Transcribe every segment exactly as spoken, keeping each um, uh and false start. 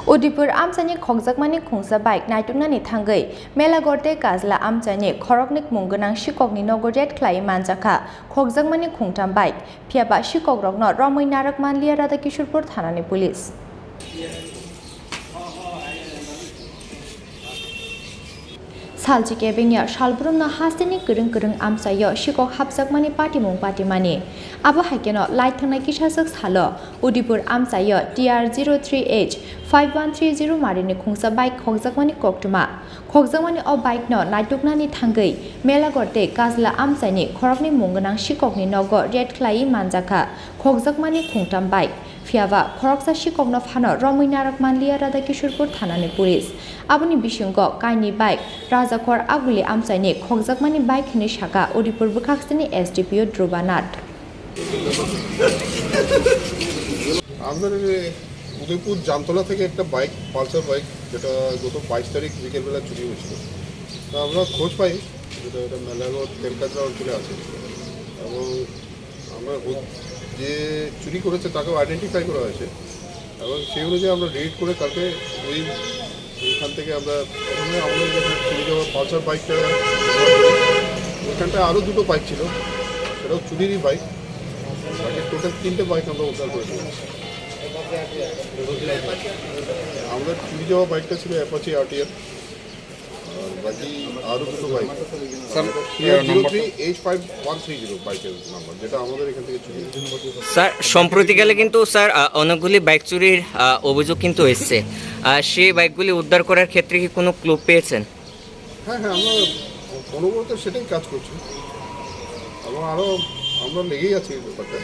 Udaipur amchaini khokjakmani khungsa bike naituknani thangwi Melaghor tei Kajla amchaini khoroknwi mung gwnang sikokni nogo raid khlaiwi manjakha khokjakmani khungtham bike, phiyaba sikokrokno romwi narwk manliya Radhakishorpur thanani police. Salchi kebengya salbrumno hasteni kwrwng kwrwng amchaio sikok hapjakmani patimung patimani. Abo hai kheno lai thangnai kisaswk salo Udaipur amchaio T R zero three H five one three zero marini khungsa bike khokjakmani koktwma. Khokjakmani o bike no naituknani thangwi Melaghor tei Kajla amchaini khoroknwi mung gwnang sikokni nogo raid khlaiwi manjakha khokjakmani khungtham bike. Phiyaba khoroksa sikokno phano romwi narwk manliya Radhakishorpur thanani police. Aboni bisingo kainwi bike Rajakhor Aguli amchaini khokjakmani bike hinwi saka Udaipur bwkhaksini S D P O Dhruba Nath. আমাদের এই উদয়পুর জামতলা থেকে একটা bike, Pulsar bike, যেটা গত বাইশ তারিখ বিকেলবেলা চুরি হয়েছিল। তো আমরা খোঁজ পাই যেটা এটা মেলাঘর তেলকাজরা অঞ্চলে আছে এবং আমরা হুদ-, যে চুরি করেছে তাকেও আইডেন্টিফাই করা হয়েছে এবং সেই অনুযায়ী আমরা রেড করে কালকে ওই ওইখান থেকে আমরা প্রথমে আমরা যেখানে চুরি যাওয়া পালসার বাইকটা, ওইখানটায় আরও দুটো বাইক ছিল, সেটাও চুরিরই বাইক। বাকি টোটাল তিনটে বাইক আমরা উদ্ধার করে দিয়েছি। আমাদের চুরি যাওয়া বাইকটা ছিল অ্যাপাচি আরটিআর, আর বাকি আরও দুটো bike. Sir, zero three H five one three zero বাইকের নাম্বার, যেটা আমাদের এখান থেকে চুরি হয়েছে। স্যার, সম্প্রতিকালে কিন্তু স্যার, আহ, অনেকগুলি বাইক চুরির, আহ, অভিযোগ কিন্তু এসছে। আহ, সেই বাইকগুলি উদ্ধার করার ক্ষেত্রে কি কোনো ক্লু পেয়েছেন? হ্যাঁ, হ্যাঁ, আমরা অনবরত সেটাই কাজ করছি এবং আরও আমরা লেগেই আছি এই ব্যাপারটা।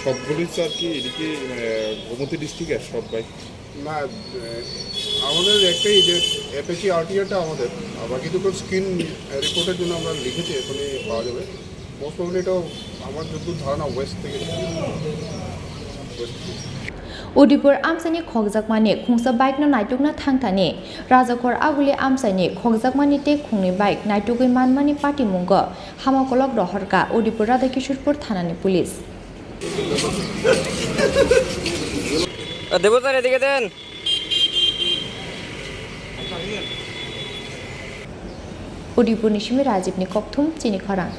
সবগুলি স্যার কি এদিকে, আহ, গোমতী ডিস্ট্রিক্টের সব বাইক? না, আহ, আমাদের একটাই যে অ্যাপাচি আরটিআরটা আমাদের, আর বাকি দুটো স্ক্রিন রিপোর্টের জন্য আমরা লিখেছি, এখনই পাওয়া যাবে। মোস্ট প্রবলি এটাও আমার যতদূর ধারণা ওয়েস্ট থেকে এসেছে। ওয়েস্ট থেকে। Udaipur amchaini khokjakmani khungsa bike no naitukna thangthani Rajakhor Aguli amchaini khokjakmani tei khungni bike naitugwi manmani patimungo hamakolok rohorkha Udaipur Radhakishorpur thanani police. আহ, দেবতার এদিকে দেন। Udaipurni simi Rajibni kokthum chini khorang.